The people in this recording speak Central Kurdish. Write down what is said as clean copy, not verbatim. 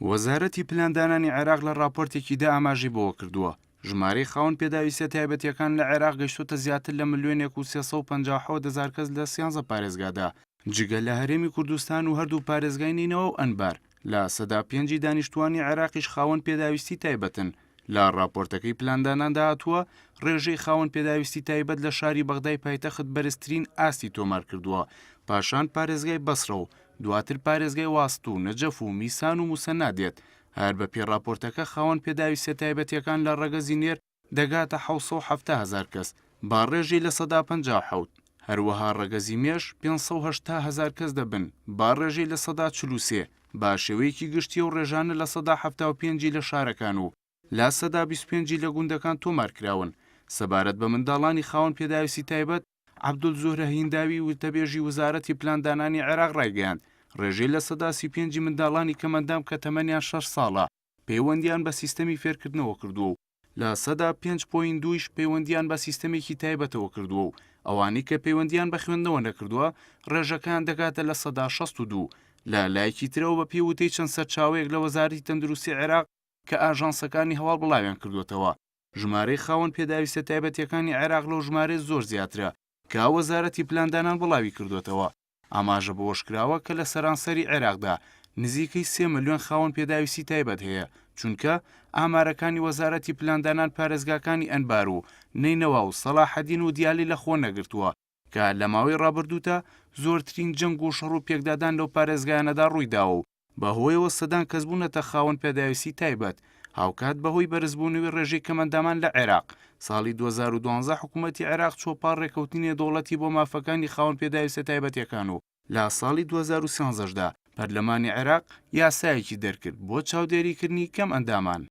وەزارەتی پلاندانانی عێراق لە ڕاپۆرتێکیدا ئاماژەی بەوەکردووە، ژمارەی خاوەن پێداویستیە تایبەتیەکان لە عێراق گەیشتۆتە زیاتر لە ملیۆنێک و 357 هەزار کەس لە سیانزە پارێزگادا، جگە لە هەرێمی کوردستان و هەردوو پارێزگای نەینەوا و ئەنبار، 5% ی دانیشتووانی عێراقیش خاوەن پێداویستی تایبەتن. لە ڕاپۆرتەکەی پلانداناندا هاتووە، ڕێژەی خاوەن پێداویستی تایبەت لە شاری بەغدای پایتەخت بەرزترین ئاستی تۆمارکردووە، پاشان پارێزگای بەسرە و دواتر پارێزگای واست و نەجەف و میسان و موسەنا دێت، هەر بەپێی ڕاپۆرتەکە خاوەن پێداویستیە تایبەتیەکان لە ڕەگەزی نێر دەگاتە 770 هەزار کەس بە ڕێژەی 57%، هەروەها ڕەگەزی مێش 580 هەزار کەس دەبن بە ڕێژەی 43%، بە شێوەیەکی گشتی ئەو ڕێژانە 75% ی لە شارەکان و 25% ی لە گوندەکان تۆمارکراون. سەبارەت بە منداڵانی خاوەن پێداویستی تایبەت، عەبدولزوهرە هینداوی وتەبێژی وزارەتی پلاندانانی عێراق ڕایگەیاند، ڕێژەی 35% ی منداڵانی کەمئەندام کە تەمەنیان شەش ساڵە پەیوەندیان بە سیستەمی فێرکردنەوە کردووە و 5.2% یش پەیوەندیان بە سیستەمێکی تایبەتەوە کردووە و ئەوانەی کە پەیوەندیان بە خوێندنەوە نەکردووە ڕێژەکەیان دەگاتە 62%. لە لایەکی ترەوە بە پێی وتەی چەند سەرچاوەیەک لە وەزارەتی تەندروستی عێراق کە ئاژانسەکانی هەواڵ بڵاویان کردووەتەوە، ژمارەی خاوەن پێداویستە تایبەتیەکانی عێراق لەو ژمارەیە زۆر زیاترە کە وەزارەتی پلاندانان بڵاوی کردووەتەوە. ئاماژە بەوەشکراوە کە لە سەرانسەری عێراقدا نزیکەی سێ ملیۆن خاوەن پێداویستی تایبەت هەیە، چونکە ئامارەکانی وەزارەتی پلاندانان پارێزگاکانی ئەنبار و نەینەوا و سەڵاحەدین و دیالی لەخۆ نەگرتووە کە لە ماوەی ڕابردوودا زۆرترین جەنگ و شەڕ و پێکدادان لەو پارێزگایانەدا ڕوویداوە و بەهۆیەوە سەدان کەس بوونەتە خاوەن پێداویستی تایبەت، هاوکات بەهۆی بەرزبوونەوەی ڕێژەی کەمئەندامان لە عێراق، ساڵی 2012 حکوومەتی عێراق چووە پاڵ ڕێککەوتنی نێودەوڵەتی بۆ مافەکانی خاوەن پێداویستە تایبەتییەکان و لە ساڵی 2013 دا پەرلەمانی عێراق یاسایەکی دەرکرد بۆ چاودێریکردنی کەمئەندامان.